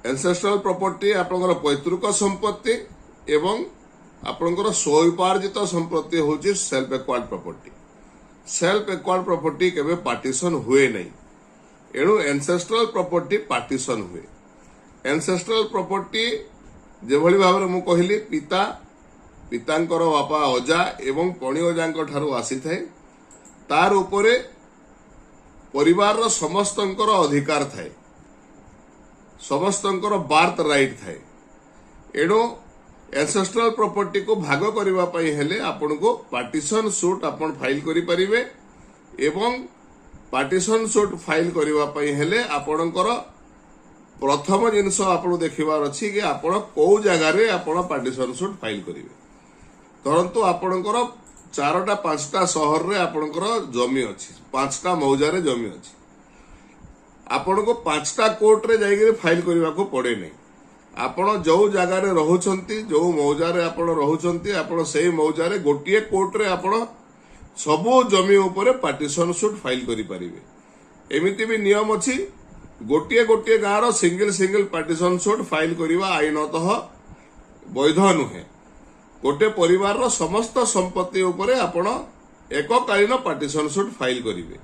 ଏନସେଷ୍ଟ୍ରାଲ property ଆପଣଙ୍କର ପୈତୃକ ସମ୍ପତ୍ତି ଏବଂ ଆପଣଙ୍କର ସ୍ୱଉପାର୍ଜିତ ସମ୍ପତ୍ତି ହେଉଛି self acquired property. Self acquired property କେବେ ପାର୍ଟିସନ ହୁଏ ନାହିଁ। ଏଣୁ ଏନସେଷ୍ଟ୍ରାଲ ପ୍ରପର୍ଟି ପାର୍ଟିସନ ହୁଏ। ଏନସେଷ୍ଟ୍ରାଲ ପ୍ରପର୍ଟି ଯେଭଳି ଭାବରେ ମୁଁ କହିଲି, ପିତା, ପିତାଙ୍କର ବାପା, ଅଜା ଏବଂ ପଣି ଅଜାଙ୍କ ଠାରୁ ଆସିଥାଏ। ତାର ଉପରେ ପରିବାରର ସମସ୍ତଙ୍କର ଅଧିକାର ଥାଏ, ସମସ୍ତଙ୍କର ବାର୍ଥ ରାଇଟ୍ ଥାଏ। ଏଣୁ ଏନସେଷ୍ଟ୍ରାଲ ପ୍ରପର୍ଟିକୁ ଭାଗ କରିବା ପାଇଁ ହେଲେ ଆପଣଙ୍କୁ ପାର୍ଟିସନ ସୁଟ୍ ଆପଣ ଫାଇଲ କରିପାରିବେ ଏବଂ ପାର୍ଟିସନ ସୁଟ୍ ଫାଇଲ କରିବା ପାଇଁ ହେଲେ ଆପଣଙ୍କର ପ୍ରଥମ ଜିନିଷ ଆପଣଙ୍କୁ ଦେଖିବାର ଅଛି କି ଆପଣ କୋଉ ଜାଗାରେ ଆପଣ ପାର୍ଟିସନ ସୁଟ୍ ଫାଇଲ କରିବେ। ଧରନ୍ତୁ, ଆପଣଙ୍କର ଚାରୋଟା ପାଞ୍ଚଟା ସହରରେ ଆପଣଙ୍କର ଜମି ଅଛି, ପାଞ୍ଚଟା ମୌଜାରେ ଜମି ଅଛି। ଆପଣଙ୍କୁ ପାଞ୍ଚଟା କୋର୍ଟରେ ଯାଇକରି ଫାଇଲ କରିବାକୁ ପଡେ ନାହିଁ। ଆପଣ ଯୋଉ ଜାଗାରେ ରହୁଛନ୍ତି, ଯୋଉ ମୌଜାରେ ଆପଣ ରହୁଛନ୍ତି, ଆପଣ ସେଇ ମୌଜାରେ ଗୋଟିଏ କୋର୍ଟରେ ଆପଣ ସବୁ ଜମି ଉପରେ ପାର୍ଟିସନ ସୁଟ୍ ଫାଇଲ କରିପାରିବେ। ଏମିତି ବି ନିୟମ ଅଛି, ଗୋଟିଏ ଗୋଟିଏ ଗାଁର single single partition suit file କରିବା ଆଇନତଃ ବୈଧ ନୁହେଁ। ଗୋଟେ ପରିବାରର ସମସ୍ତ ସମ୍ପତ୍ତି ଉପରେ ଆପଣ ଏକକାଳୀନ ପାର୍ଟିସନ ସୁଟ୍ ଫାଇଲ କରିବେ।